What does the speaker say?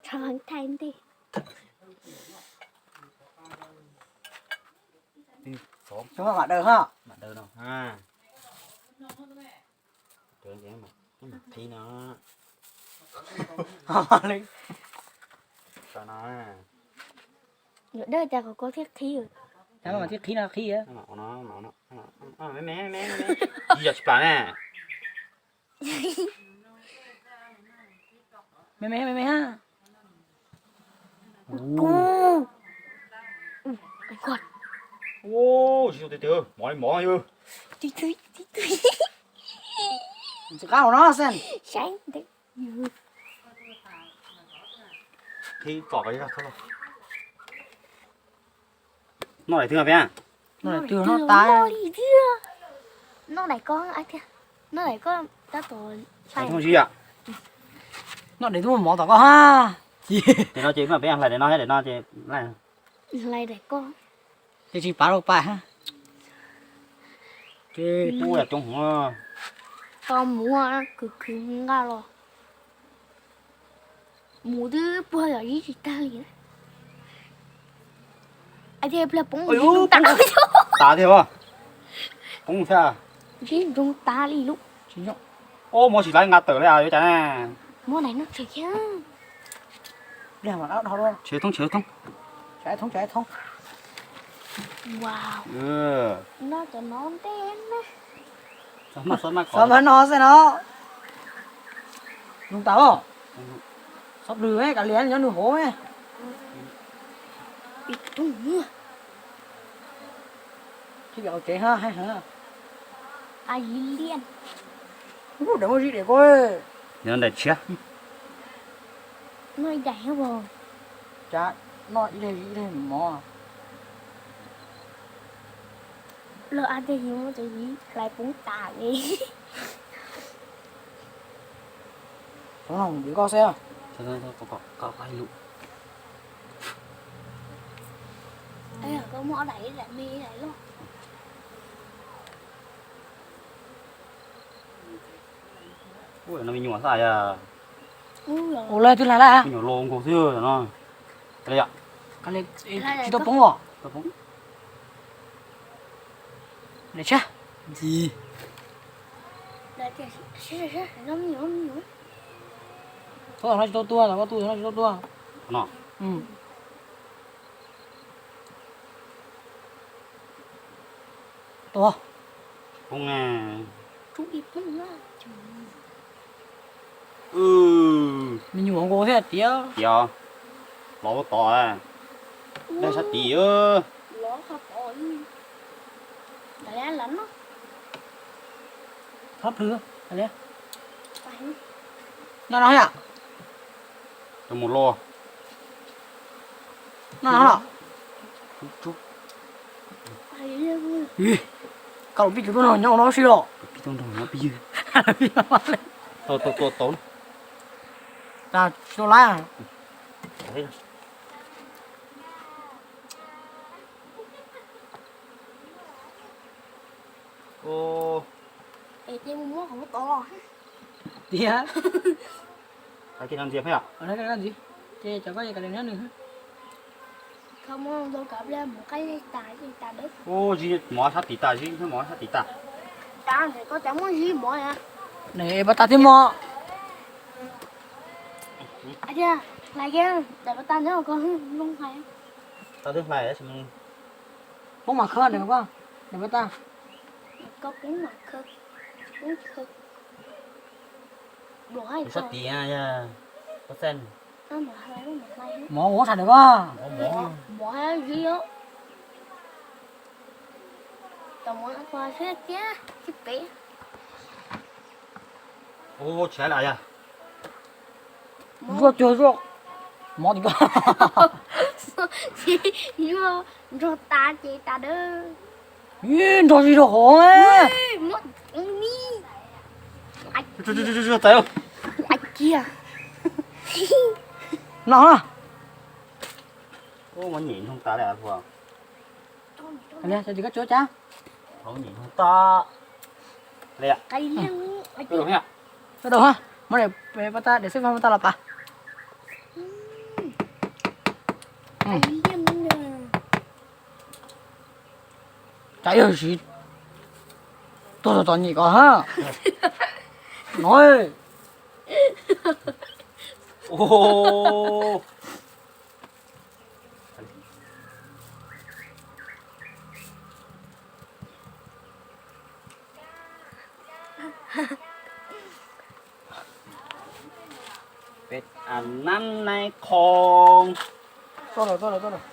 Thov thai ntej. Cov mam daws ha. Mam daws no ha. Qhib no. Li. Cov no. Yuav dawj cas kom koj thiaj qhib. Cov no mas thiaj qhib no qhib. Me me me me. Yog tsis plam na. Me me me me ha. Ua, tsis tus tiag tiag, mov li mov yog. Tsis qab hauv no xwb. Qhib tsom qhib. Noj daim twg no tas. Noj daim ko, noj daim ko tab tom hlais thooj zis yom. Noj daim twg muaj mov tom koj ha. Daim no ces peb hlais daim no, daim no ces hlais daim ko. Ces tsis pav rau pais ha. Ces tub yam coob hov. Tau mus khwv khwv nqa los. Mus twb puag yom, zib tsis tag li. Ais tias pliag poob tas. Tas tiag. Poob thiab. Zib zoo tas li lub. Ub, muab tsis laib nqa tawm li yuav cas na. Muab daim no tshem thiab. Tshem thoob, tshem thoob. Tshem thoob, tshem thoob. Wow. No cov no ntej na. Xob no xwb no. Nug tas os. Xob plws kav liam nyob nws hauv. Tsev ha, hais heev. Ub, daim muaj zib daim ko. Nyob daim tshiab. Noj ib daim thiab. Cas noj ib daim zib ib daim mov. Los a tej yim muab cov zib hlais poob tas li. Koj xwb. Koj muab ob daim, ib daim me ib daim loj. Ub, no me nyuam xwb yog. Ua lawm twb hlais lawm. Me nyuam los nkaus xwb no. Tsis tau poob os. Tsis. Thaum no tsis tau tua, thaum koj tua thaum no tsis tau tua. No. Tua. Poob na. Me nyuam nkaus thiab tiag. Tiag. Los ua tod. Daj sab tid. Thab plhws. Noj no yom. Cov mus loj. Noj no. Koj los pib tus tuaj no nyob no si los. Pib tuaj nrog nyob pib ywg. Tau tau tau tau. Tsis tau laib. Es ces mus muab qhov tod los. Tiag. Ntxiv, ntxiv. Ces cov koj kav liam nws. Ub, zib mov sab tid tas, zib mov sab tid tas. Nws es pas tas thiab mog. Hlais, daim pas tas nyob ko, zoo hlais. Poob mas khawb daim ko, daim pas tas. Sab tid, mov ua sab daim ko. Ub, tsis laib yog. Zuaj cuag zuaj. Mov tim ko. Zuaj nrog tas ces tas dawb. Ib nrog zib rau hauv. Txais. Noj na. Ub, mov nyem nroog tas li. Li, tsis koj tsuav cas. Thaum nyem nroog tas. Li. Koj daug ha. Muab daim pas tas, daim xwb pas tas los pas. Cas yog siv tuag txom nyem ko ha. No. Peb a nab nai khoo. Tuaj lawm, tuaj lawm, tuaj lawm.